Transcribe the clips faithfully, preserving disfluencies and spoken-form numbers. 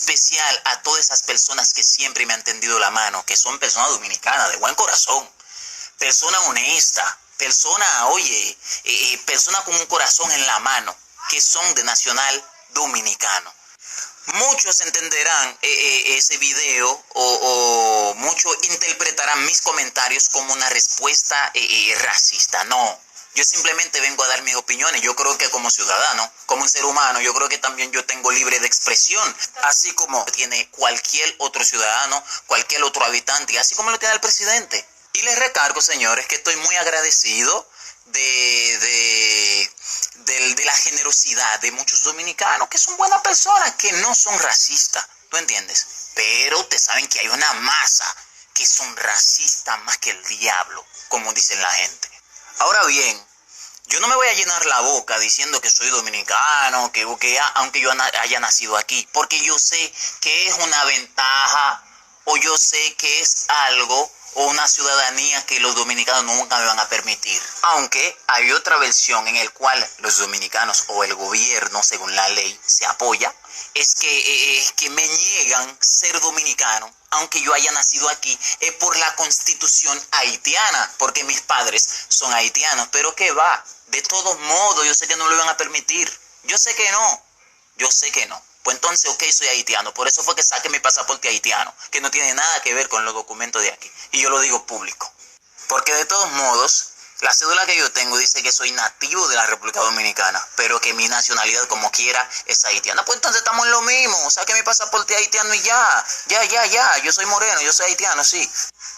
especial a todas esas personas que siempre me han tendido la mano, que son personas dominicanas de buen corazón, personas honestas, personas, oye, eh, eh, personas con un corazón en la mano, que son de nacional dominicano. Muchos entenderán eh, eh, ese video o, o muchos interpretarán mis comentarios como una respuesta eh, eh, racista. No, yo simplemente vengo a dar mis opiniones. Yo creo que como ciudadano, como un ser humano, yo creo que también yo tengo libre de expresión, así como tiene cualquier otro ciudadano, cualquier otro habitante, así como lo tiene el presidente. Y les recargo, señores, que estoy muy agradecido de, de, del- de la generosidad de muchos dominicanos que son buenas personas, que no son racistas, ¿tú entiendes? Pero ustedes saben que hay una masa que son racistas más que el diablo, como dicen la gente. Ahora bien, yo no me voy a llenar la boca diciendo que soy dominicano, que, que a- aunque yo na- haya nacido aquí, porque yo sé que es una ventaja o yo sé que es algo o una ciudadanía que los dominicanos nunca me van a permitir. Aunque hay otra versión en el cual los dominicanos o el gobierno, según la ley, se apoya, es que, eh, es que me niegan ser dominicano, aunque yo haya nacido aquí, es por la constitución haitiana, porque mis padres son haitianos. Pero que va, de todos modos, yo sé que no lo van a permitir. Yo sé que no. Yo sé que no. Pues entonces, ok, soy haitiano. Por eso fue que saqué mi pasaporte haitiano, que no tiene nada que ver con los documentos de aquí. Y yo lo digo público. Porque de todos modos, la cédula que yo tengo dice que soy nativo de la República Dominicana, pero que mi nacionalidad como quiera es haitiana. Pues entonces estamos en lo mismo. Saqué mi pasaporte haitiano y ya. Ya, ya, ya. Yo soy moreno, yo soy haitiano, sí.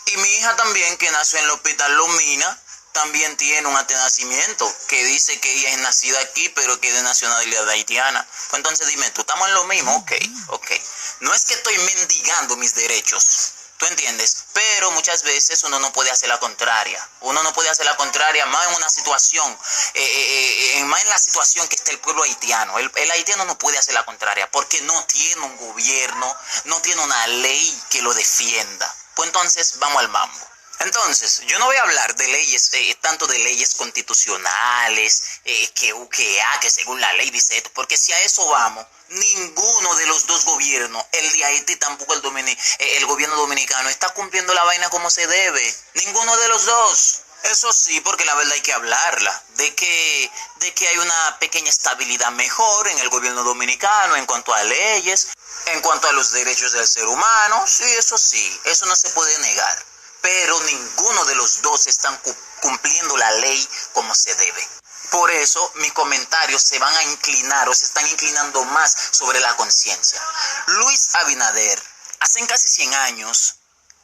Y mi hija también, que nació en el hospital Los Minas, también tiene un acta de nacimiento que dice que ella es nacida aquí, pero que es de nacionalidad haitiana. Pues entonces dime tú, estamos en lo mismo, ok, ok. No es que estoy mendigando mis derechos, ¿tú entiendes? Pero muchas veces uno no puede hacer la contraria. Uno no puede hacer la contraria, más en una situación, eh, eh, eh, más en la situación que está el pueblo haitiano. El, el haitiano no puede hacer la contraria porque no tiene un gobierno, no tiene una ley que lo defienda. Pues entonces, vamos al mambo. Entonces, yo no voy a hablar de leyes, eh, tanto de leyes constitucionales, eh, que U, que A, que según la ley dice esto, porque si a eso vamos, ninguno de los dos gobiernos, el de Haití tampoco el, domini- eh, el gobierno dominicano, está cumpliendo la vaina como se debe. Ninguno de los dos. Eso sí, porque la verdad hay que hablarla, de que, de que hay una pequeña estabilidad mejor en el gobierno dominicano en cuanto a leyes, en cuanto a los derechos del ser humano, sí, eso sí, eso no se puede negar. Pero ninguno de los dos están cu- cumpliendo la ley como se debe. Por eso mis comentarios se van a inclinar o se están inclinando más sobre la conciencia. Luis Abinader, hace casi cien años,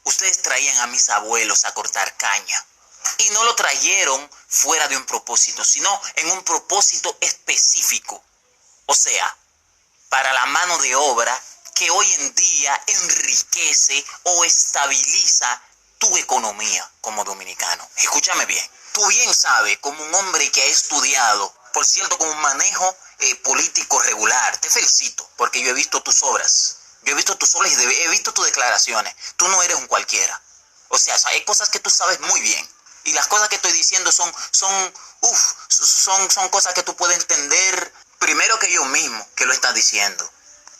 ustedes traían a mis abuelos a cortar caña. Y no lo trajeron fuera de un propósito, sino en un propósito específico. O sea, para la mano de obra que hoy en día enriquece o estabiliza tu economía como dominicano. Escúchame bien. Tú bien sabes, como un hombre que ha estudiado, por cierto, con un manejo eh, político regular, te felicito, porque yo he visto tus obras. Yo he visto tus obras y de- he visto tus declaraciones. Tú no eres un cualquiera. O sea, hay cosas que tú sabes muy bien. Y las cosas que estoy diciendo son, son, uf, son, son cosas que tú puedes entender primero que yo mismo que lo está diciendo.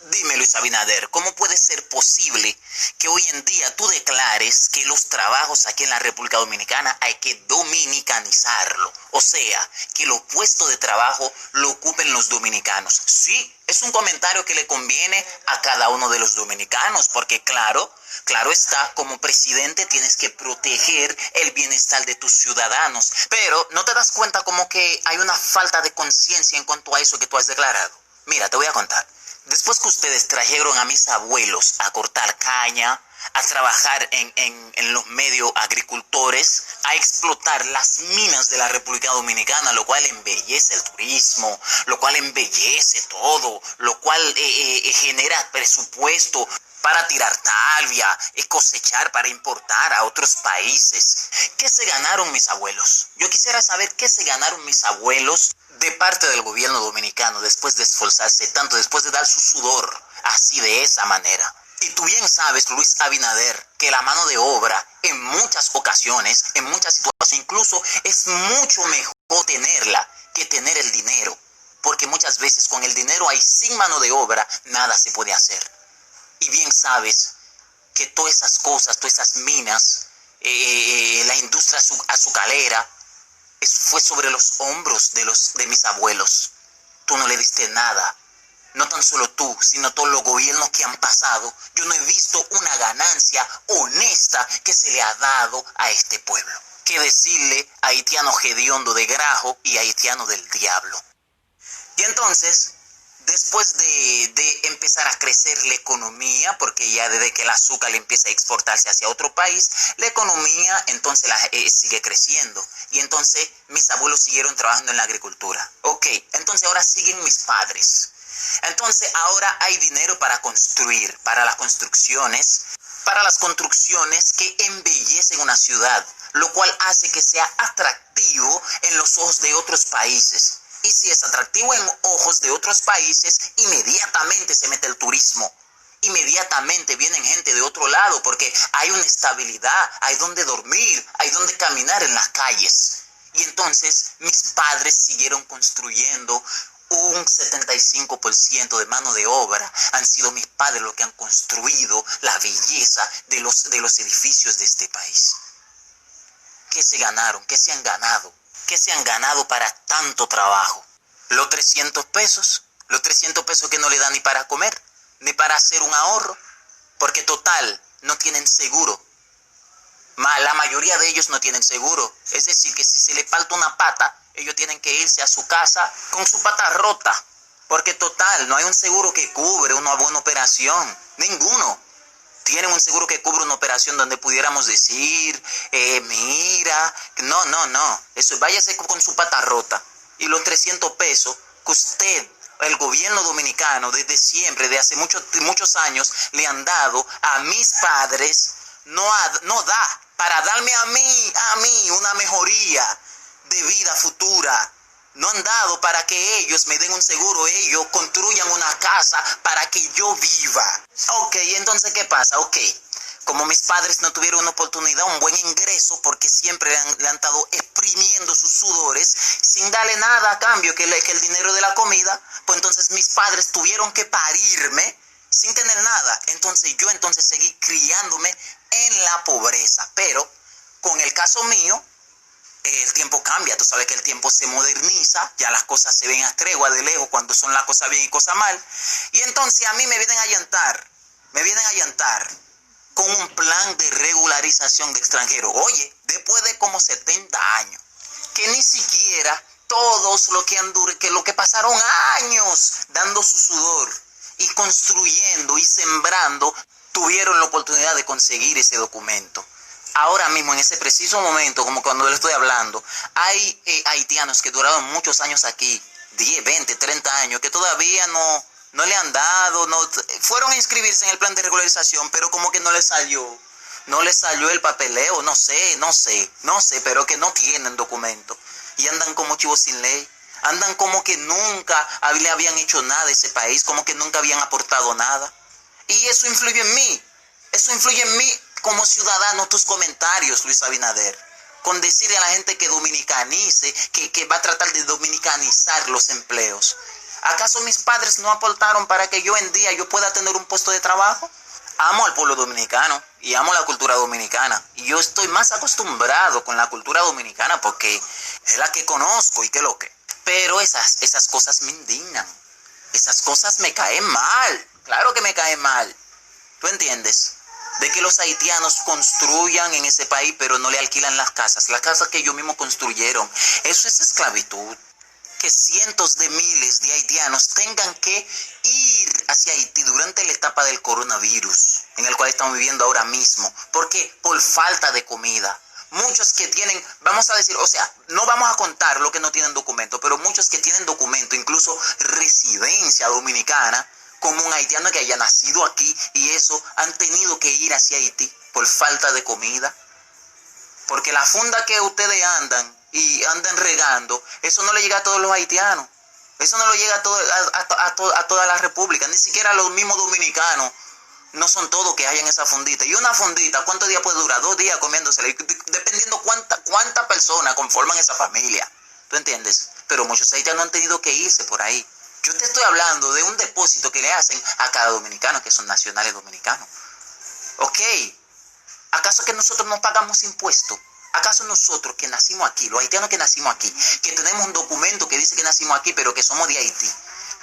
Dime, Luis Abinader, ¿cómo puede ser posible que hoy en día tú declares que los trabajos aquí en la República Dominicana hay que dominicanizarlo? O sea, que los puestos de trabajo lo ocupen los dominicanos. Sí, es un comentario que le conviene a cada uno de los dominicanos, porque claro, claro está, como presidente tienes que proteger el bienestar de tus ciudadanos, pero ¿no te das cuenta como que hay una falta de conciencia en cuanto a eso que tú has declarado? Mira, te voy a contar. Después que ustedes trajeron a mis abuelos a cortar caña, a trabajar en, en, en los medios agricultores, a explotar las minas de la República Dominicana, lo cual embellece el turismo, lo cual embellece todo, lo cual eh, eh, eh, genera presupuesto para tirar talvia, eh, cosechar, para importar a otros países. ¿Qué se ganaron mis abuelos? Yo quisiera saber qué se ganaron mis abuelos de parte del gobierno dominicano después de esforzarse tanto, después de dar su sudor así de esa manera. Y tú bien sabes, Luis Abinader, que la mano de obra en muchas ocasiones, en muchas situaciones, incluso es mucho mejor tenerla que tener el dinero, porque muchas veces con el dinero ahí sin mano de obra nada se puede hacer. Y bien sabes que todas esas cosas, todas esas minas, eh, eh, eh, la industria azu- azucarera, eso fue sobre los hombros de, los, de mis abuelos. Tú no le diste nada. No tan solo tú, sino todos los gobiernos que han pasado, yo no he visto una ganancia honesta que se le ha dado a este pueblo. ¿Qué decirle a haitiano hediondo de grajo y haitiano del diablo? Y entonces, después de, de empezar a crecer la economía, porque ya desde que el azúcar empieza a exportarse hacia otro país, la economía entonces la, eh, sigue creciendo. Y entonces mis abuelos siguieron trabajando en la agricultura. Ok, entonces ahora siguen mis padres. Entonces ahora hay dinero para construir, para las construcciones, para las construcciones que embellecen una ciudad, lo cual hace que sea atractivo en los ojos de otros países. Y si es atractivo en ojos de otros países, inmediatamente se mete el turismo. Inmediatamente vienen gente de otro lado porque hay una estabilidad, hay donde dormir, hay donde caminar en las calles. Y entonces mis padres siguieron construyendo un setenta y cinco por ciento de mano de obra. Han sido mis padres los que han construido la belleza de los, de los edificios de este país. ¿Qué se ganaron? ¿Qué se han ganado? ¿Qué se han ganado para tanto trabajo? Los trescientos pesos, los trescientos pesos que no le dan ni para comer, ni para hacer un ahorro, porque total, no tienen seguro. Ma- la mayoría de ellos no tienen seguro. Es decir, que si se le parte una pata, ellos tienen que irse a su casa con su pata rota. Porque total, no hay un seguro que cubre una buena operación. Ninguno. Tienen un seguro que cubre una operación donde pudiéramos decir, eh, mira, no, no, no. Eso, váyase con su pata rota. Y los trescientos pesos que usted, el gobierno dominicano, desde siempre, desde hace muchos, muchos años, le han dado a mis padres, no, ha- no da para darme a mí, a mí, una mejoría de vida futura. No han dado para que ellos me den un seguro, ellos construyan una casa para que yo viva. Ok, entonces, ¿qué pasa? Ok, como mis padres no tuvieron una oportunidad, un buen ingreso, porque siempre le han, le han estado exprimiendo sus sudores sin darle nada a cambio que, le- que el dinero de la comida, pues entonces mis padres tuvieron que parirme sin tener nada. Entonces yo entonces seguí criándome en la pobreza. Pero con el caso mío, eh, el tiempo cambia, tú sabes que el tiempo se moderniza, ya las cosas se ven a tregua de lejos cuando son las cosas bien y cosas mal. Y entonces a mí me vienen a llantar, me vienen a llantar con un plan de regularización de extranjeros. Oye, después de como setenta años, que ni siquiera todos los que han dur- que los que pasaron años dando su sudor y construyendo y sembrando tuvieron la oportunidad de conseguir ese documento. Ahora mismo, en ese preciso momento, como cuando le estoy hablando, hay eh, haitianos que duraron muchos años aquí, diez, veinte, treinta años, que todavía no, no le han dado, no, fueron a inscribirse en el plan de regularización, pero como que no le salió, no le salió el papeleo, no sé, no sé, no sé, pero que no tienen documento. Y andan como chivos sin ley, andan como que nunca hab- le habían hecho nada a ese país, como que nunca habían aportado nada. Y eso influyó en mí, eso influye en mí como ciudadano, tus comentarios, Luis Abinader, con decirle a la gente que dominicanice, que, que va a tratar de dominicanizar los empleos. ¿Acaso mis padres no aportaron para que yo en día yo pueda tener un puesto de trabajo? Amo al pueblo dominicano y amo la cultura dominicana. Y yo estoy más acostumbrado con la cultura dominicana porque es la que conozco y qué lo que. Pero esas, esas cosas me indignan. Esas cosas me caen mal. Claro que me caen mal. ¿Tú entiendes? De que los haitianos construyan en ese país, pero no le alquilan las casas, las casas que ellos mismos construyeron. Eso es esclavitud. Que cientos de miles de haitianos tengan que ir hacia Haití durante la etapa del coronavirus, en el cual estamos viviendo ahora mismo. ¿Por qué? Por falta de comida. Muchos que tienen, vamos a decir, o sea, no vamos a contar los que no tienen documento, pero muchos que tienen documento, incluso residencia dominicana, como un haitiano que haya nacido aquí y eso, han tenido que ir hacia Haití por falta de comida. Porque la funda que ustedes andan y andan regando, eso no le llega a todos los haitianos. Eso no le llega a, todo, a, a, a, to- a toda la república. Ni siquiera los mismos dominicanos no son todos que hayan esa fundita. Y una fundita, ¿cuántos días puede durar? Dos días comiéndosela. Y de- dependiendo cuánta, cuánta personas conforman esa familia. ¿Tú entiendes? Pero muchos haitianos han tenido que irse por ahí. Yo te estoy hablando de un depósito que le hacen a cada dominicano, que son nacionales dominicanos. Ok. ¿Acaso que nosotros no pagamos impuesto? ¿Acaso nosotros que nacimos aquí, los haitianos que nacimos aquí, que tenemos un documento que dice que nacimos aquí, pero que somos de Haití,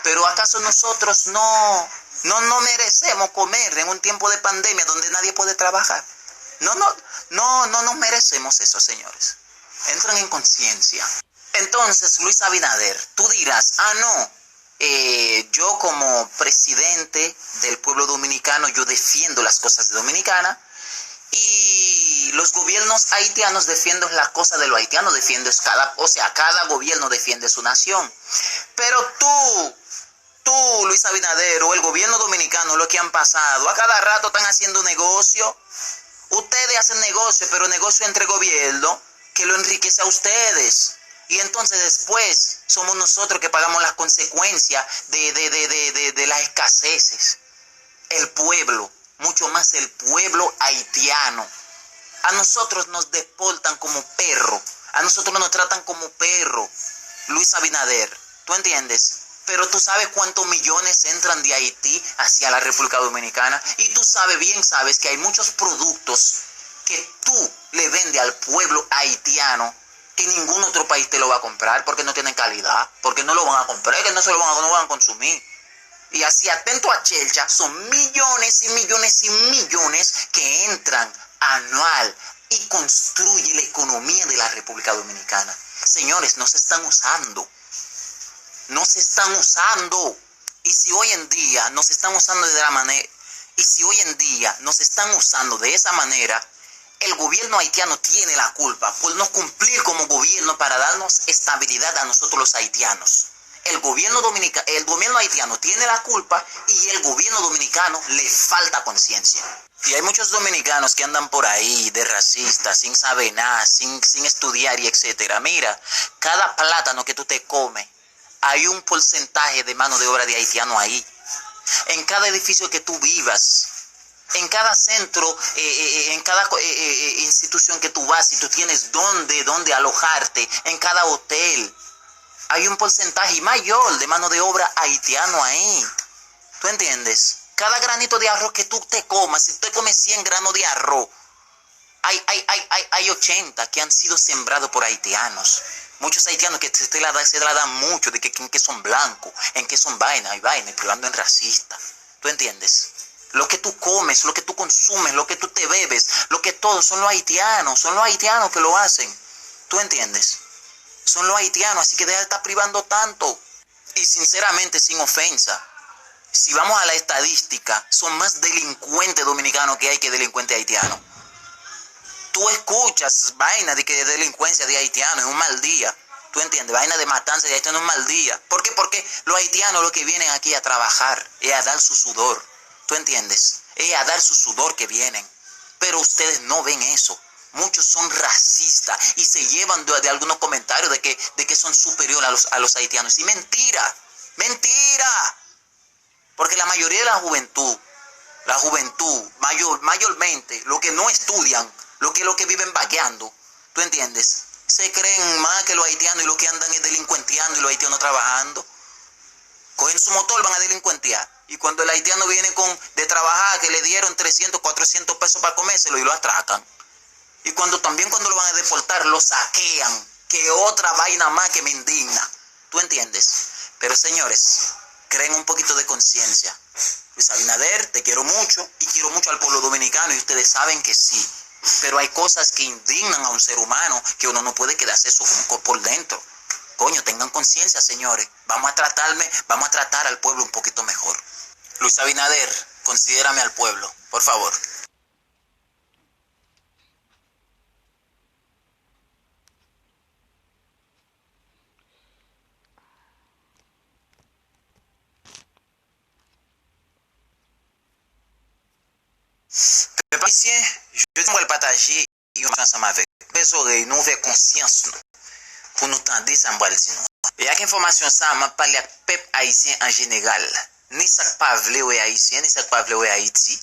pero acaso nosotros no, no, no merecemos comer en un tiempo de pandemia donde nadie puede trabajar? No, no, no, no nos merecemos eso, señores. Entren en conciencia. Entonces, Luis Abinader, tú dirás, ah, no, eh, yo como presidente del pueblo dominicano, yo defiendo las cosas de Dominicana y los gobiernos haitianos defienden las cosas de los haitianos, defiendes cada, o sea, cada gobierno defiende su nación. Pero tú, tú, Luis Abinader, o el gobierno dominicano, lo que han pasado, a cada rato están haciendo negocio. Ustedes hacen negocio, pero negocio entre gobierno que lo enriquece a ustedes. Y entonces después somos nosotros que pagamos las consecuencias de, de, de, de, de, de las escaseces. El pueblo, mucho más el pueblo haitiano. A nosotros nos deportan como perro. A nosotros nos tratan como perro. Luis Abinader, ¿tú entiendes? Pero tú sabes cuántos millones entran de Haití hacia la República Dominicana. Y tú sabes, bien sabes que hay muchos productos que tú le vendes al pueblo haitiano que ningún otro país te lo va a comprar porque no tienen calidad, porque no lo van a comprar, que no se lo van a, no van a consumir. Y así, atento a chelcha, son millones y millones y millones que entran anual y construye la economía de la República Dominicana. Señores, nos están usando. Nos están usando. Y si hoy en día nos están usando de la manera, y si hoy en día nos están usando de esa manera, el gobierno haitiano tiene la culpa por no cumplir como gobierno para darnos estabilidad a nosotros los haitianos. El gobierno dominica-, el gobierno haitiano tiene la culpa y el gobierno dominicano le falta conciencia. Y hay muchos dominicanos que andan por ahí de racistas, sin saber nada, sin, sin estudiar y etcétera. Mira, cada plátano que tú te comes, hay un porcentaje de mano de obra de haitiano ahí. En cada edificio que tú vivas, en cada centro, eh, eh, eh, en cada co- eh, eh, eh, institución que tú vas, si tú tienes dónde, dónde alojarte, en cada hotel, hay un porcentaje mayor de mano de obra haitiano ahí. ¿Tú entiendes? Cada granito de arroz que tú te comas, si tú te comes cien granos de arroz, hay, hay, hay, hay, hay ochenta que han sido sembrados por haitianos. Muchos haitianos que se, se la, da- se la dan mucho de que, que son blancos, en que son vaina y vaina, y privando en racista. ¿Tú entiendes? Lo que tú comes, lo que tú consumes, lo que tú te bebes, lo que todo son los haitianos, son los haitianos que lo hacen. ¿Tú entiendes? Son los haitianos, así que deja de estar privando tanto. Y sinceramente, sin ofensa, si vamos a la estadística, son más delincuentes dominicanos que hay que delincuentes haitianos. Tú escuchas vaina de que delincuencia de haitianos es un mal día. ¿Tú entiendes? Vaina de matanza de haitianos es un mal día. ¿Por qué? Porque los haitianos lo que vienen aquí a trabajar es a dar su sudor. ¿Tú entiendes? Es a dar su sudor que vienen. Pero ustedes no ven eso. Muchos son racistas y se llevan de, de algunos comentarios de que, de que son superior a los, a los haitianos. Y mentira, mentira. Porque la mayoría de la juventud, la juventud, mayor, mayormente, lo que no estudian, lo que, lo que viven vagueando, ¿tú entiendes? Se creen más que los haitianos y lo que andan es delincuenteando y los haitianos trabajando. Cogen su motor, van a delincuentear. Y cuando el haitiano viene con, de trabajar, que le dieron trescientos, cuatrocientos pesos para comérselo y lo atracan. Y cuando también cuando lo van a deportar, lo saquean, que otra vaina más que me indigna. ¿Tú entiendes? Pero señores, creen un poquito de conciencia. Luis Abinader, te quiero mucho y quiero mucho al pueblo dominicano y ustedes saben que sí. Pero hay cosas que indignan a un ser humano que uno no puede quedarse eso como co- por dentro. Coño, tengan conciencia, señores. Vamos a tratarme, vamos a tratar al pueblo un poquito mejor. Luis Abinader, considérame al pueblo, por favor. Pèp ayisyen, jodi a m pral pataje yon mesaj ansanm avèk nou. Ouvè zòrèy nou, ouvè konsyans nou, pou nou tande sa m pral di nou an. E ak enfòmasyon sa a, m ap pale ak pèp ayisyen an jeneral, ni sa k pa vle wè Ayisyen, ni sa k pa vle wè Ayiti,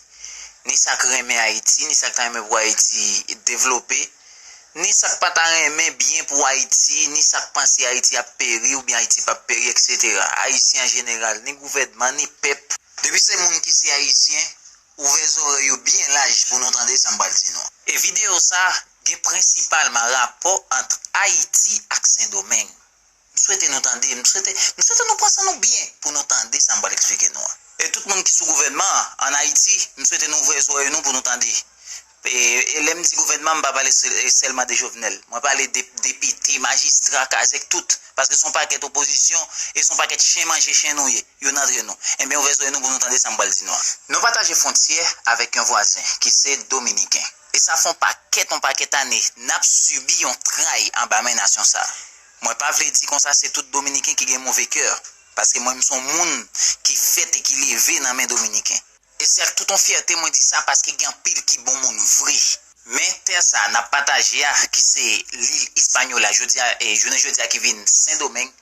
ni sa k renmen Ayiti, ni sa k ta renmen pou Ayiti devlope, Ni sa k pa ta renmen byen pou Ayiti, ni sa k panse Ayiti ap peri oubyen Ayiti p ap peri, etsetera. Ayisyen an jeneral, ni gouvènman, ni pèp. Depi se moun ki se Ayisyen, ouvè zòrèy yo byen laj pou nou tande sa m pral di nou an. E videyo sa a gen prensipalman rapò ant Ayiti ak Sendomeng. M swete nou tande, m swete, m swete nou pran san nou byen pou nou tande sa m pral eksplike nou an. E tout moun ki sou gouvènman an ann Ayiti, m swete nou ouvè zòrèy nou pou nou tande. E, e lè m di gouvènman, m pa pale sèl- e sèlman de Jovenel. Mwen pale de depite, majistra, kazèk, tout. Paske se yon pakèt opozisyon e se yon pakèt chen manje chen nou ye. Youn antre nou. Ebyen, ouvè zòrèy nou pou nou tande sa m pral di nou an. Nou pataje fwontyè avèk yon vwazen ki se dominiken. E sa fè yon pakèt, yon pakèt ane n ap sibi yon tray anba men nasyon sa a. Mwen pa vle di konsa se tout dominiken ki gen move kè, paske mwen menm se yon moun ki fèt e ki leve nan men dominiken. E se ak tout yon fyète mwen di sa, paske gen anpil ki bon moun vre. Men tè sa a n ap pataje a, ki se lil Ispanyola, jodi a, e, jounen jodi a ki vin Sendomeng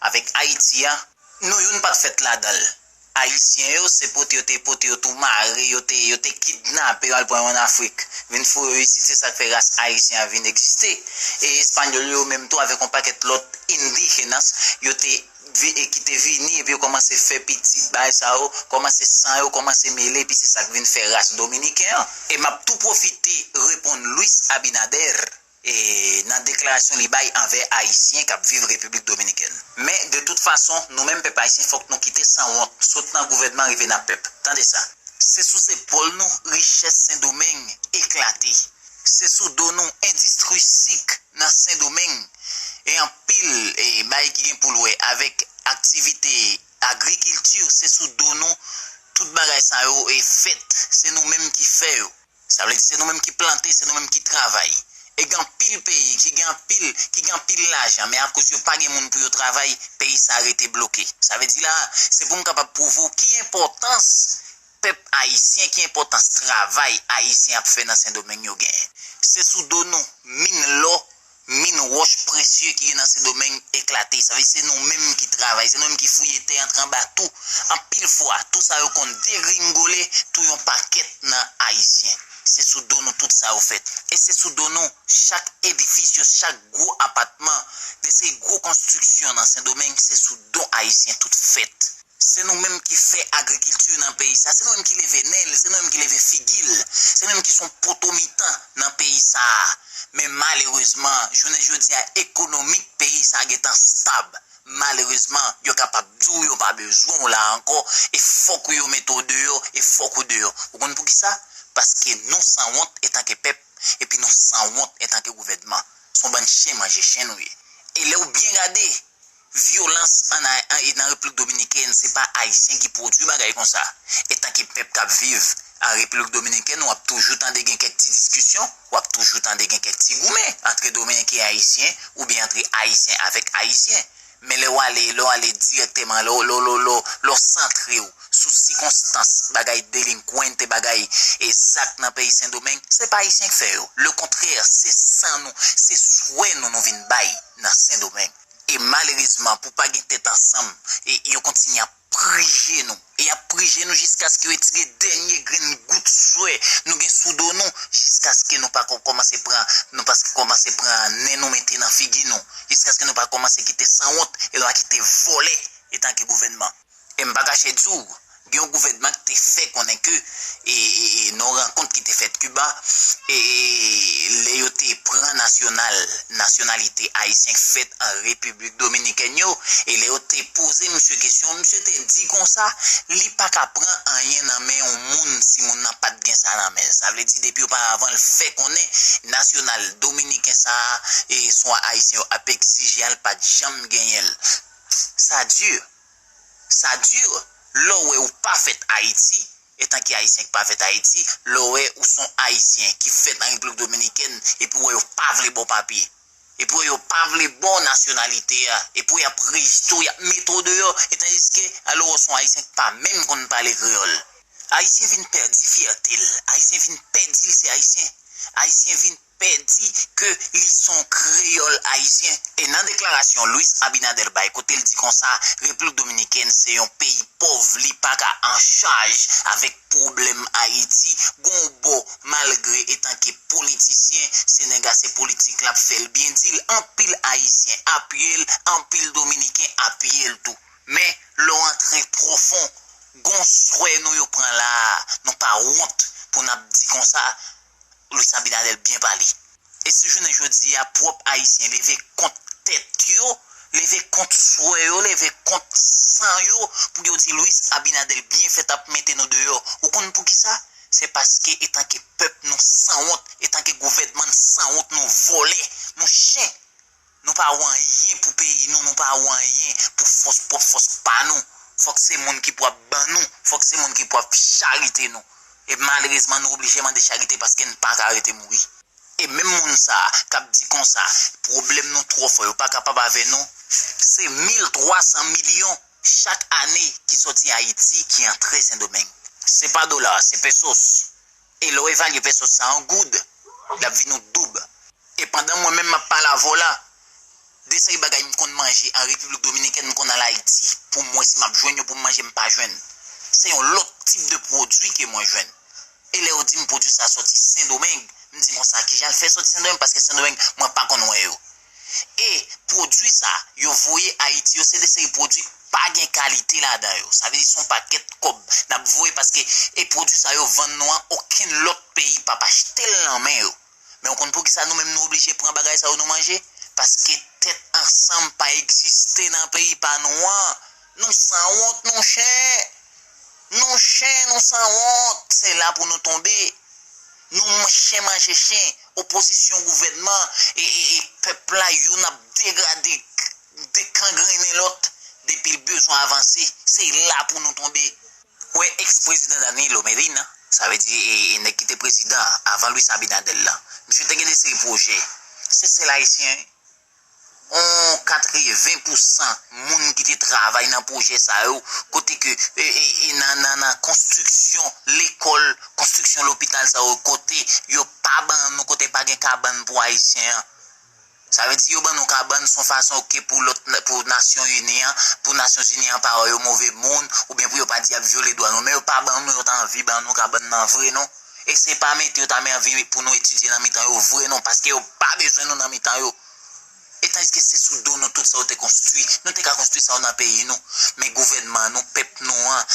avèk Ayiti a, nou youn pa t fèt ladan l. Ayisyen yo, se pote yo te pote yo tou mare, yo te, yo te kidnape yo al pran yo ann Afrik. Vin foure yo isit, se sa k fè ras ayisyen an vin egziste. E Espanyòl yo menm tou avèk yon pakèt lòt indígenas, yo te vi- e ki te vini epi yo kòmanse fè pitit, bagay sa yo, kòmanse san yo kòmanse mele, epi se sa k vin fè ras dominiken an. E m ap tou pwofite reponn Luis Abinader, e, nan deklarasyon li bay anvè Ayisyen k ap viv Repiblik Dominikèn. Men, de tout fason, nou menm pèp ayisyen, fòk nou kite sanwont, sot nan gouvènman rive nan pèp. Tande sa. Se sou zepòl nou richès Sendomeng eklate. Se sou do nou endistri sik nan Sendomeng e anpil, e, bagay ki gen pou l wè avèk aktivite agrikilti, se sou do nou tout bagay sa yo, e, fèt. Se nou menm ki fè yo. Sa vle di se nou menm ki plante, se nou menm ki travay. E gen anpil peyi ki gen anpil, ki gen anpil lajan, men akoz yo pa gen moun pou yo travay, peyi sa rete bloke. Sa vle di la, se pou m kapab pwouve w ki enpòtans pèp ayisyen, ki enpòtans travay ayisyen ap fè nan Sendomeng yo genyen. Se sou do nou min lò, min wòch presye ki gen nan Sendomeng eklate. Sa vle di se nou menm ki travay, se nou menm ki fouye tè, antre anba tou. Anpil fwa, tou sa yo konn degringole tou yon pakèt nan Ayisyen. Se sou do nou tout sa yo fèt. E se sou do nou chak edifis yo, chak gwo apatman, de se gwo konstriksyon nan Sendomeng, se sou do Ayisyen tout fèt. Se nou menm ki fè agrikilti nan peyi sa, se nou menm ki leve nen l, se nou menm ki leve figi l, se nou menm ki se yon poto mitan nan peyi sa a. Men malerezman, jounen jodi a, ekonomik peyi sa a gentan stab. Malerezman, yo kapab di w yo pa bezwen w la ankò, e fòk ou yo mete w deyò, e fòk ou deyò. Ou konn poukisa? Paske nou sanwont etanke pèp, epi nou sanwont etanke gouvènman. Se yon bann chen manje chen nou ye. E lè w byen gade, vyolans ann A- an- nan Repiblik Dominikèn, se pa Ayisyen ki pwodui bagay konsa. Etanke pèp k ap viv an Repiblik Dominikèn, w ap toujou tande gen kèk ti diskisyon, w ap toujou tande gen kèk ti goumen antre Dominiken e Ayisyen, oubyen antre Ayisyen avèk Ayisyen. Men lè w ale, lè w ale dirèkteman, lè w, lè w, lè w, lè w, lè w santre w sou sikonstans bagay delinkwente, bagay e zak nan peyi Sendomeng, se pa Ayisyen k fè yo. Lekontrè, se san nou, se swè nou nou vin bay nan Sendomeng. E malerezman, pou pa gen tèt ansanm, e yo kontinye ap prije nou. E y ap prije nou jiskaske yo etire dènye grenn gout swè nou gen sou do nou, jiskaske nou pa ko- kòmanse pran, nou pa kòmanse pran nen nou mete nan figi nou, jiskaske nou pa kòmanse kite sanwont e nou pa kite vòlè etanke gouvènman. E m pa kache di w, gen yon gouvènman ki te fè konnen ke, e, e, e, nan yon rankont ki te fèt Kiba, e, e, lè yo te pran nasyonal, nasyonalite ayisyen k fèt an Repiblik Dominikèn yo, e lè yo te poze misye kesyon, misye te di konsa, li pa ka pran anyen nan men yon moun si moun nan pa t gen sa nan men l. Sa vle di, depi oparavan, l fè konnen nasyonal dominiken sa a, e swa ayisyen yo ap egzije a, l pa t janm genyen l. Sa di. Sa di, lè w wè ou pa fèt Ayiti, etanke Ayisyen ki pa fèt Ayiti, lè w wè ou se yon Ayisyen ki fèt nan Repiblik Dominikèn, epi w wè yo pa vle ba w papye, epi w wè yo pa vle ba w nasyonalite a, epi w y ap rejte w, y ap mete w deyò, etandiske, alò, w se yon Ayisyen ki pa menm konn pale kreyòl. Ayisyen vin pèdi fyète l, Ayisyen vin pèdi l se Ayisyen. Ayisyen vin pèdi ke li se yon kreyòl ayisyen. E nan deklarasyon Luis Abinader bay, kote l di konsa, Repiblik Dominikèn se yon peyi pòv, li pa ka an chaj avèk pwoblèm Ayiti, gon bò, malgre etanke politisyen, se nèg a se politik l ap fè, l byen di l, anpil Ayisyen apiye l, anpil Dominiken apiye l tou. Men, lè w antre pwofon, gon swè nou yo pran la a, nou pa wont pou n ap di konsa, Luis Abinader byen pale. E si jounen jodi a, pwòp Ayisyen leve kont tèt yo, leve kont swè yo, leve kont san yo, pou yo di Luis Abinader byen fèt ap mete nou deyò. Ou konn poukisa? Se paske etanke pèp nou sanwont, etanke gouvènman n sanwont, nou vòlè, nou chen. Nou pa wè anyen pou peyi nou, nou pa wè anyen pou fòs, pwòp fòs pa nou. Fòk se moun ki pou ap ban nou, fòk se moun ki pou ap charite nou. E malerezman, nou oblije mande charite paske n pa ka rete mouri. E menm moun sa a k ap di konsa, pwoblèm nou twò fò, yo pa kapab avè nou, se mil twa san milyon chak ane ki sòti Ayiti ki antre Sendomeng. Se pa dola, se pesos. E lè w evalye pesos sa an goud, l ap vin yon doub. E pandan mwen menm m ap pale avè w la, de seri bagay m konn manje an Repiblik Dominikèn, m konn al Ayiti pou m wè si m ap jwenn yo pou m manje, m pa jwenn. Se yon lòt tip de pwodui ke mwen jwenn. E lè yo di m pwodui sa sòti Sendomeng, m di konsa, kijan l fè sòti Sendomeng? Paske Sendomeng, mwen pa konn wè yo. E pwodui sa yo voye Ayiti yo, se de seri pwodui pa gen kalite ladan yo. Sa vle di se yon pakèt kòb n ap voye paske e pwodui sa yo vann nou an, okenn lòt peyi p ap achte l nan men yo. Men w konn poukisa nou menm nou oblije pran bagay sa yo nou manje? Paske tèt ansanm pa egziste nan peyi pa nou an. Nou sanwont, nou chen. Nou chen, nou sanwont. Se la pou nou tonbe. Nou chen manje chen. Opozisyon, gouvènman, e, e, e pèp la, youn ap degrade, dekangrennen lòt. Depi l bezwen avanse, se la pou nou tonbe. Ou wè, eks prezidan Danilo Medina, sa vle di e, e nèg ki te prezidan avan Luis Abinader la, misye te gen de seri pwojè. Se sèl Ayisyen, yon katreven pousan moun ki te travay nan pwojè sa yo, kote ke e, e, e nan, nan, nan konstriksyon lekòl, konstriksyon lopital sa yo, kote yo pa ban nou, kote pa gen kabann pou Ayisyen an. Sa vle di yo ban nou kabann se yon fason, oke, pou lòt, pou Nasyon Ini an, pou Nasyon Ini an pa wè yo move moun, oubyen pou yo pa di y ap vyole dwa nou, men yo pa ban nou, yo ta anvi ban nou kabann nan vre non. E se pa mete yo ta anvi pou nou etidye nan mitan yo vre non, paske yo pa bezwen nou nan mitan yo. E tandiske se sou do nou tout sa yo te konstwi. Nou te ka konstwi sa yo nan peyi nou. Men gouvènman nou, pèp nou an,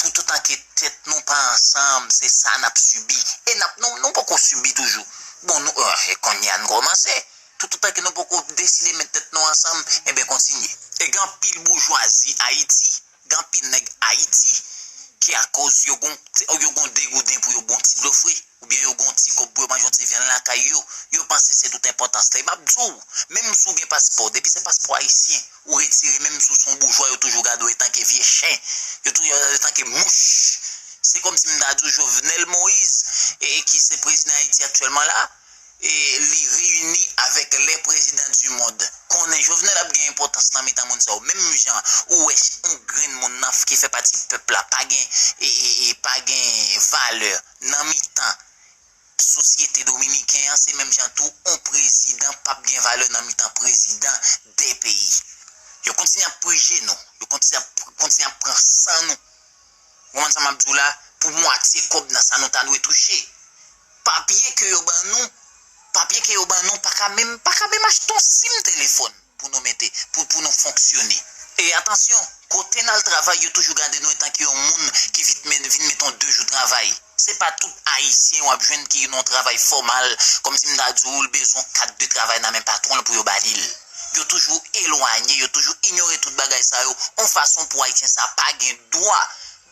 toutotan ke tèt nou pa ansanm, se sa n ap sibi. E n ap, nou, nou poko sibi toujou. Bon, nou, e kounye a n kòmanse. Toutotan ke nou poko deside met tèt nou ansanm, enben kontinye. E gen anpil boujwazi Ayiti, gen anpil nèg Ayiti ki akoz yo gon, yo gon degouden pou yo bon ti dlo fre, oubyen yo gon ti kòb pou yo manje yon ti vyann lakay yo, yo panse se tout enpòtans la. E m ap di w, menm si w gen paspò, depi se paspò ayisyen, ou retire, menm si w se yon boujwa, yo toujou gade w etanke vye chen, yo toujou gade w etanke mouch. Se kòmsi m ta di w Jovenel Moïse, e, e ki se prezidan Ayiti aktyèlman la, e li reyini avèk les présidents du monde. Konnen Jovenel ap gen enpòtans nan mitan moun sa yo. Menm jan ou wè yon grenn moun nan ki fè pati pèp la pa gen, e, e, e pa gen valè nan mitan sosyete dominiken an, se menm jan tou yon prezidan p ap gen valè nan mitan prezidan de peyi. Yo kontinye ap prije nou, yo kontinye ap, kontinye ap pran san nou. Ou konprann sa m ap di w la? Pou mwatye kòb nan sa nou ta dwe touche. Papye ke yo ban nou, papye ke yo ban nou pa ka menm, pa ka menm achte yon sim telefòn pou nou mete, pou, pou nou fonksyone. E atansyon, kote n al travay, yo toujou gade nou etanke yon moun ki vit men, vin mete yon de jou travay. Se pa tout Ayisyen w ap jwenn ki nan yon travay fòmal, kòmsi m ta di w, l bezwen yon kat de travay nan men patwon l pou yo ba li l. Yo toujou elwanye, yo toujou inyore tout bagay sa yo, yon fason pou Ayisyen sa pa gen dwa,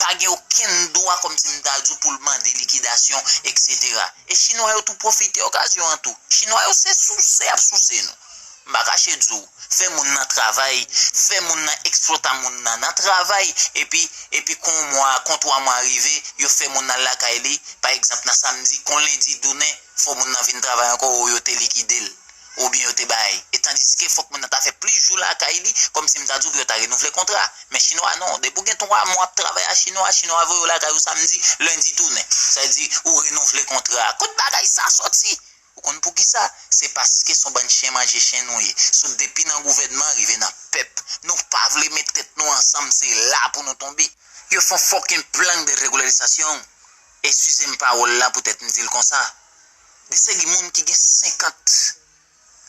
pa gen okenn dwa, kòmsi m ta di w, pou l mande likidasyon, etsetera. E Chinwa yo tou pwofite okazyon an tou. Chinwa yo se souse y ap souse nou. M pa kache di w, fè moun nan travay, fè moun nan eksplwata moun nan nan travay, epi, epi kon mwa, kon twa mwa rive, yo fè moun nan lakay li, pa egzanp, nan samdi, kon lendi dounen, fò moun nan vin travay ankò, ou yo te likide l. oubyen yo te bay. E tandiske fòk moun nan ta fè plis jou lakay li, kòmsi m ta di w pou yo ta renouvle kontra. Men chinwa non, depi w gen twa mwa ap travay a chinwa, chinwa voye w lakay ou samdi, lendi tounen. Sa vle di ou renouvle kontra a. Kot bagay sa soti? Ou konn poukisa? Se paske se yon bann chen manje chen nou ye. Sot depi nan gouvènman rive nan pèp. Nou pa vle met tèt nou ansanm, se la pou nou tonbe. Yo fè yon fucking plan de régularisation. Eskize m pawòl la poutèt m di l konsa. De seri moun ki gen senkant,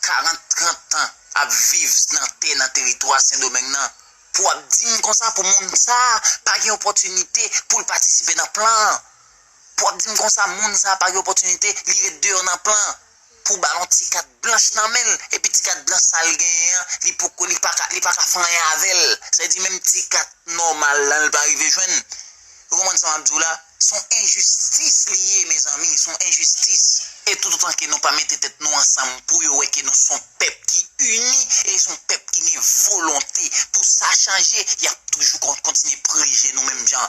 karant, trant tan ap viv nan tè, nan teritwa Sendomeng nan, pou w ap di m konsa pou moun sa a pa gen opòtinite pou l patisipe nan plan an, pou w ap di m konsa moun sa a pa gen opòtinite, li ret deyò nan plan an, pou w ba l yon ti kat blanch nan men l, epi ti kat blanch sa l genyen an, li poko, li pa ka, li pa ka fè anyen avè l. Sa vle di menm ti kat nòmal lan l pa rive jwenn. Ou konprann sa m ap di w la? Se yon enjistis li ye, mezanmi, se yon enjistis. E toutotan ke nou pa mete tèt nou ansanm pou yo wè ke nou se yon pèp ki ini e se yon pèp ki gen volonte pou sa chanje, y ap toujou kon-, kontinye prije nou menm jan.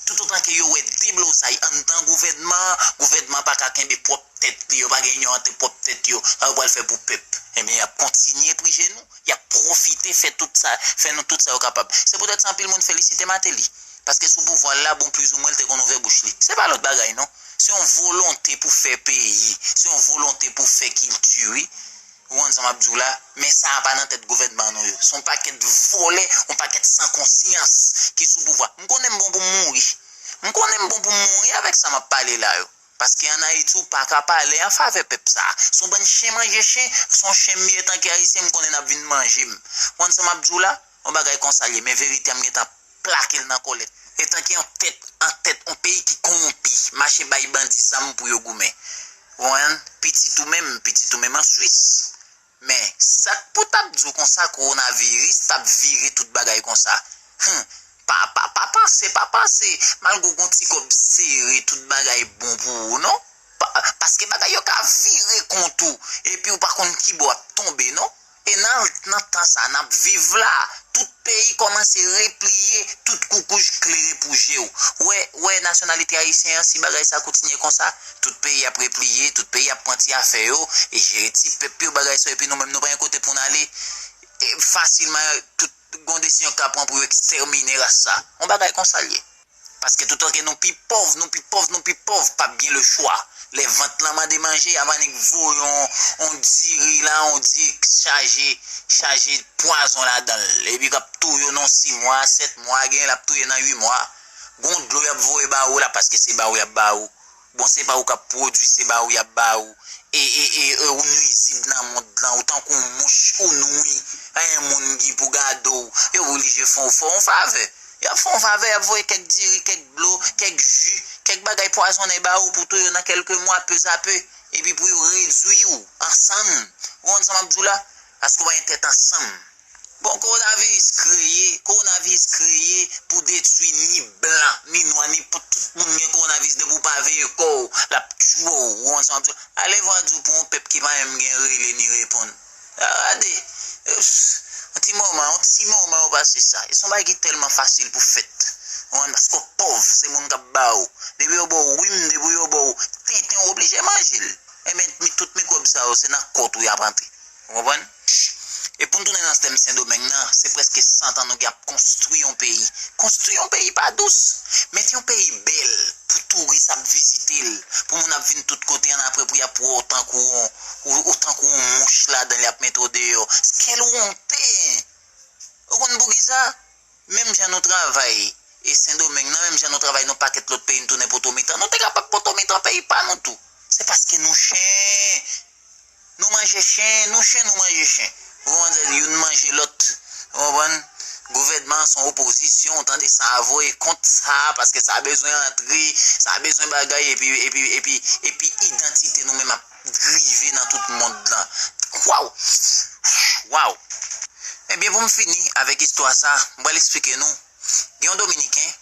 Toutotan ke yo wè deblozay anndan gouvènman an, gouvènman an pa ka kenbe pwòp tèt li, yo pa gen inyon ant pwòp tèt yo, sa yo pral fè pou pèp. Ebyen, y ap kontinye prije nou, y ap pwofite fè tout sa, fè nou tout sa yo kapab. Se poutèt sa anpil moun felisite Martelly. Paske sou pouvwa l la, bon, plizoumwen, l te konn ouvè bouch li. Se pa lòt bagay, non. Se yon volonte pou fè peyi. Se yon volonte pou fè kilti, wi. Ou konn sa m ap di w la? Men sa a pa nan tèt gouvènman nou yo. Se yon pakèt vòlè, yon pakèt san konsyans ki sou pouvwa. M konnen m bon pou m mouri. M konnen m bon pou m mouri avèk sa m ap pale la yo. Paske ann Ayiti, ou pa ka pale an favè pèp sa a. Se yon bann chen manje chen, se yon chen m ye tanke Ayisyen, m konnen n ap vin manje m. Ou konn sa m ap di w la? Yon bagay konsa l ye, men verite a m gentan plake l nan kòlèt. Etanke yon tèt an tèt yon peyi ki kowonpi, mache bay bandi zam pou yo goumen. Ou konprann? Pitit ou menm, pitit ou menm an Swis. Men, sa k pou t ap di w konsa kowonaviris t ap vire tout bagay konsa? Hum, pa, pa, pa panse, pa panse, malgre w gen yon ti kòb sere, tout bagay bon pou ou, non? Pa, paske bagay yo ka vire kont ou, epi w pa konn ki bò ap tonbe, non? E nan, nan tan sa n ap viv la, tout peyi kòmanse repliye, tout koukouj klere pou je w. Ou wè, ou wè nasyonalite ayisyen an, si bagay sa kontinye konsa, tout peyi ap repliye, tout peyi ap pran ti afè yo, e jere ti pèp yo, bagay sa, epi nou menm nou pa gen kote pou n ale. E fasilman, tout gon desizyon k ka pran pou yo ekstèmine ras sa. Yon bagay konsa l ye. Paske toutan ke nou pi pòv, nou pi pòv, nou pi pòv, p ap gen lechwa. Lè vant lan mande manje, y ap annik voye yon, yon diri la, yon diri chaje, chaje pwazon ladan l. Epi k ap touye w nan yon sis mwa, sèt mwa, genyen l ap touye nan uit mwa. Gon dlo y ap voye ba ou la, paske se ba ou y ap ba ou. Bon, se pa ou k ap pwodui, se ba ou y ap ba ou. E, e, e, e ou nwizib nan mond lan, ou tankou yon mouch, ou nwi. Pa gen moun ki pou gade w. Yo oblije fè w, fè w yon favè. Y ap fè w yon favè, y ap voye kèk diri, kèk dlo, kèk ji, kèk bagay pwazonnen ba ou pou touye w nan kèlke mwa, pezapè. Epi pou yo redui w ansanm. Ou konprann sa m ap di w la? Paske w pa gen tèt ansanm. Bon, kowonaviris kreye, kowonaviris kreye pou detwi ni blan, ni nwa, ni pou tout moun gen kowonaviris, depi w pa veye kò w, l ap tchwe w, ou konprann sa m ap di w? Ale vwa di w pou yon pèp ki pa menm gen rele ni reponn. A, gade, yon ti moman, yon ti moman yo pase sa. E se yon bagay ki tèlman fasil pou fèt. Ou konprann? Paske w pòv, se moun k ap ba w. Depi yo ba w rim, depi yo ba w tenten, w oblije manje l. Ebyen, mi-, tout mikwòb sa yo, se nan kò w tou y ap antre. Ou konprann? E pou n tounen nan tèm Sendomeng nan, se prèske san tan nou gen ap konstwi yon peyi. Konstwi yon peyi pa dous. Mete yon peyi bèl pou touris ap vizite l, pou moun ap vin tout kote ann apre pou y ap wè w tankou yon, ou, ou tankou yon mouch ladan l, y ap mete w deyò. Kèl wonte! Ou konn poukisa? Menm jan nou travay e Sendomeng nan, menm jan nou travay nan pakèt lòt peyi, n tounen poto mitan. Nou te kapab poto mitan peyi pa nou tou. Se paske nou chen. Nou manje chen, nou chen, nou manje chen. Ou konprann? Youn manje lòt. Ou konprann? Gouvènman an se yon opozisyon, ou tande sa a voye kont sa a, paske sa a bezwen antre, sa a bezwen bagay, epi, epi, epi, epi idantite nou menm ap drive nan tout mond lan. Waw! Waw! Ebyen, pou m fini avèk istwa sa, m pral eksplike nou. Gen yon Dominiken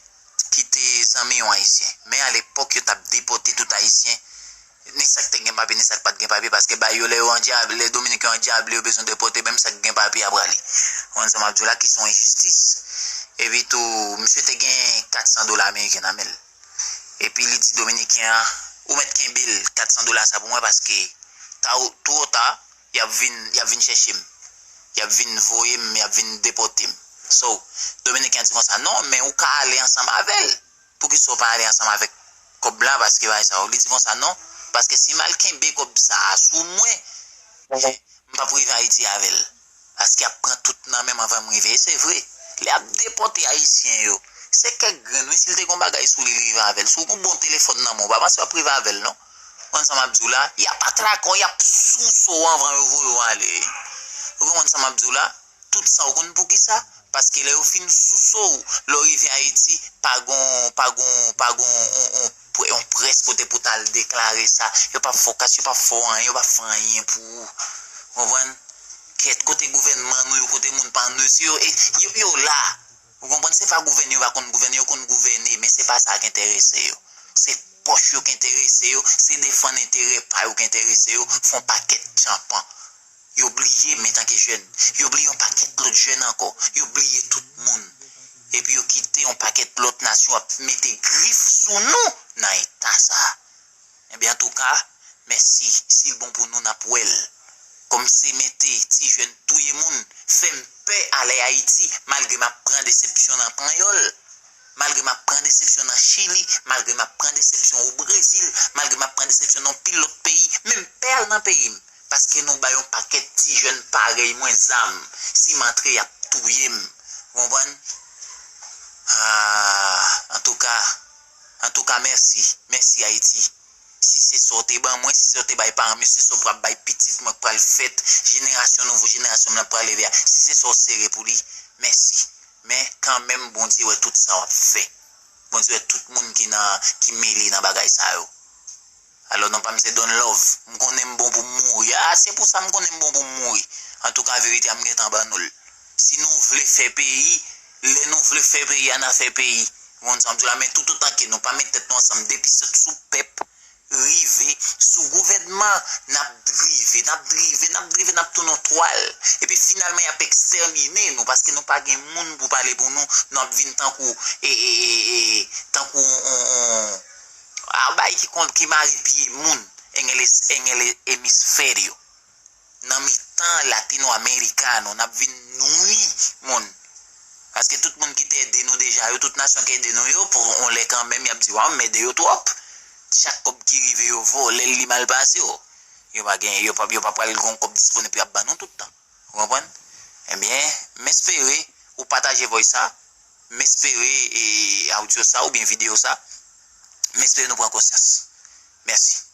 ki te zanmi yon Ayisyen. Men alepòk, yo t ap depòte tout Ayisyen. Ni sa k te gen papye, ni sa k pa t gen papye, paske ba yo lè yo andya-, lè Dominiken yo andyabe, yo bezwen depòte, menm sa k gen papye a prale. Ou konn sa m ap di w la, ki se yon enjistis. Epi tou, misye te gen kat san dola ameriken nan men l. Epi li di Dominiken an, ou mèt kenbe l, kat san dola sa pou mwen, paske ta, two ta, Y ap vin, y ap vin chèche m. Y ap vin voye m, y ap vin depòte m. So, Dominiken an di konsa, non, men ou ka ale ansanm avè l. Poukisa w pa ale ansanm avèk kòb la? Paske bagay sa yo. Li di konsa, non, paske si m al kenbe kòb sa a sou mwen, m p ap rive Ayiti avè l. Paske y ap pran tout nan men m anvan m rive. E se vre. Lè y ap depòte Ayisyen yo, se kèk grenn, wi, si l te gen yon bagay sou li, li rive avè l. Si w gen yon bon telefòn nan men w, w pa panse w ap rive avè l, non? Ou konn sa m ap di w la? Y ap atrake w, y ap souse w anvan yo voye w ale. Ou konprann sa m ap di w la? Tout sa, ou konn poukisa? Paske lè yo fin souse w, lè w rive Ayiti, pa gon, pa gon, pa gon, on, on, pre- on près kote pou t al deklare sa. Yo p ap fè w kas, yo p ap fè w anyen, yo p ap fè anyen pou ou. Konprann? Kèt, kote gouvènman nou yo, kote moun pa nou yo, si yo, e, yo, yo la. Ou konprann? Se pa gouvène, yo pa konn gouvène, yo konn gouvène, men se pa sa k enterese yo. Se pòch yo k enterese yo, se defann enterè pa yo k enterese yo, fè yon pakèt tyanpan. Yo bliye m antanke jèn. Yo bliye yon pakèt lòt jèn ankò. Yo bliye tout moun. Epi yo kite yon pakèt lòt nasyon ap mete grif sou nou nan eta sa a. Ebyen, antouka, mèsi. Si l bon pou nou, n ap wè l. Kòm se mete ti jèn touye moun, fè m pè ale Ayiti, malgre m ap pran desepsyon nan Panyòl, malgre m ap pran desepsyon nan Chili, malgre m ap pran desepsyon o Brezil, malgre m ap pran desepsyon nan pil lòt peyi, men m pè al nan peyi m. Paske nou bay yon pakèt ti jèn parèy mwen zam. Si m antre, y ap touye m. Ou konprann? Ah, antouka, antouka, mèsi. Mèsi, Ayiti. Si se sa w te ban mwen, si se sa w te bay paran m yo, se sa w pral bay pitit mwen k pral fèt, jenerasyon, nouvo jenerasyon m nan pral leve a. Si se sa w sere pou li, mèsi. Men, kanmenm, Bondye wè tout sa w ap fè. Bondye wè tout moun ki nan, ki mele nan bagay sa yo. Alò, non pa m se Don Love. M konnen m bon pou m mouri. Ah, se pou sa m konnen m bon pou m mouri. Antouka, verite a, m gentan ban nou l. Si nou vle fè peyi, lè nou vle fè peyi a, n a fè peyi. Ou konn sa m di w la, men toutotan ke nou pa met tèt nou ansanm, depi sot sou pèp, rive sou gouvènman, n ap drive, n ap drive, n ap drive, n ap tounen yon twal. Epi finalman, y ap ekstèmine nou, paske nou pa gen moun pou pale pou nou, nou ap vin tankou, e, e, e, e, tankou on, on, on, a bay ki kont, ki mare pye moun, en el, en el hemisferio. Nan mitan latino americano, n ap vin nwi moun. Paske tout moun ki te ede nou deja yo, tout nasyon ki ede nou yo, pou yon lè kanmenm, y ap di, waw, m ede yo twòp. Chak kòb ki rive yo vòlè l, li mal pase yo. Yo pa gen, yo pa, yo pa pral gen yon kòb disponib pou y ap ban nou tout tan. Ou konprann? Ebyen, m espere ou pataje voice sa. M espere, e, audio sa oubyen videyo sa. M espere nou pran konsyans. Mèsi.